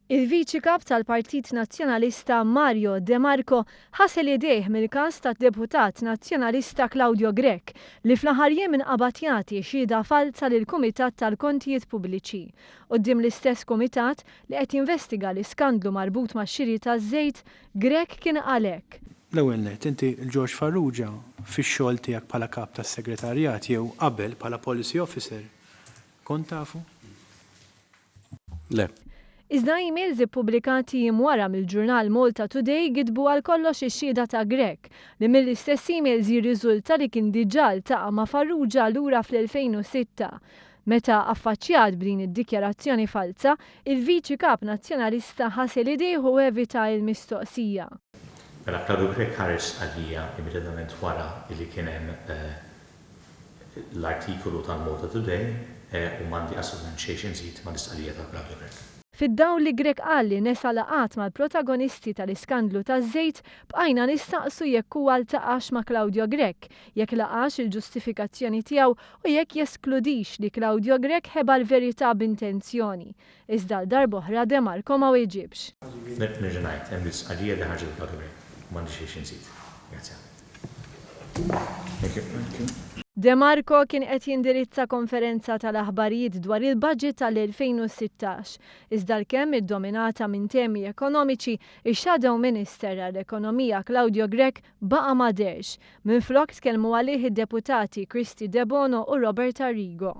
Il-Viċi Kap tal-Partit Nazzjonalista Mario De Marco ħasel idejh mill-każ tad-Deputat Nazzjonalista Claudio Grech li fl-aħħar jiem inqabad jagħti xhieda falza lill-Kumitat tal-Kontijiet Pubbliċi. Quddiem l-istess kumitat li qed jinvestiga l-iskandlu marbut max-xiri taż-żejt, Grech kien qal hekk. L-ewwel nett, inti 'l George Farrugia fix-xogħol tiegħek bħala Kap tas-Segretarjat jew qabel bħala Policy Officer kont tafu? Le. Iżda emails ippubblikati jiem wara mill-ġurnal Malta Today gidbu għal kollox ix-xhieda ta' Grech, li mill-istess emails jirriżulta li kien diġà ltaqa' ma' Farrugia lura fl-2006. Meta affaċċjat b'din id-dikjarazzjoni falza, il-Viċi Kap Nazzjonalista ħasel idejh u evita il-mistoqsija. Mela Claudio Grech ħareġ stqarrija immedjatament wara li kien hemm l-artikolu tal-Malta Today u m'għandi assolutament xejn xi nżid mal-istqarrija ta' Claudio Grech. Fid-dawl li Grech qal li nesa laqgħat mal-protagonisti tal-iskandlu taż-żejt, bqajna nistaqsu jekk huwa ltaqax ma' Claudio Grech, jekk laqax il-ġustifikazzjoni tiegħu u jekk jeskludix li Claudio Grech ħeba l-verità b'intenzjoni. Iżda għal darb'oħra De Marco ma weġibx. Nerġa' ngħid, hemm l-istqarrija li ħarġet minn Claudio Grech u m'għandi xejn xi nżid. Grazzi ħafna. De Marco kien qed jindirizza konferenza tal-aħbarijiet dwar il-budget tal-2016. Iżda għalkemm iddominata minn temi ekonomiċi, ix-Shadow Minister għall-Ekonomija Claudio Grech baqa' ma dehrx. Minflok tkellmu għalih id-Deputati Kristy Debono u Robert Arrigo.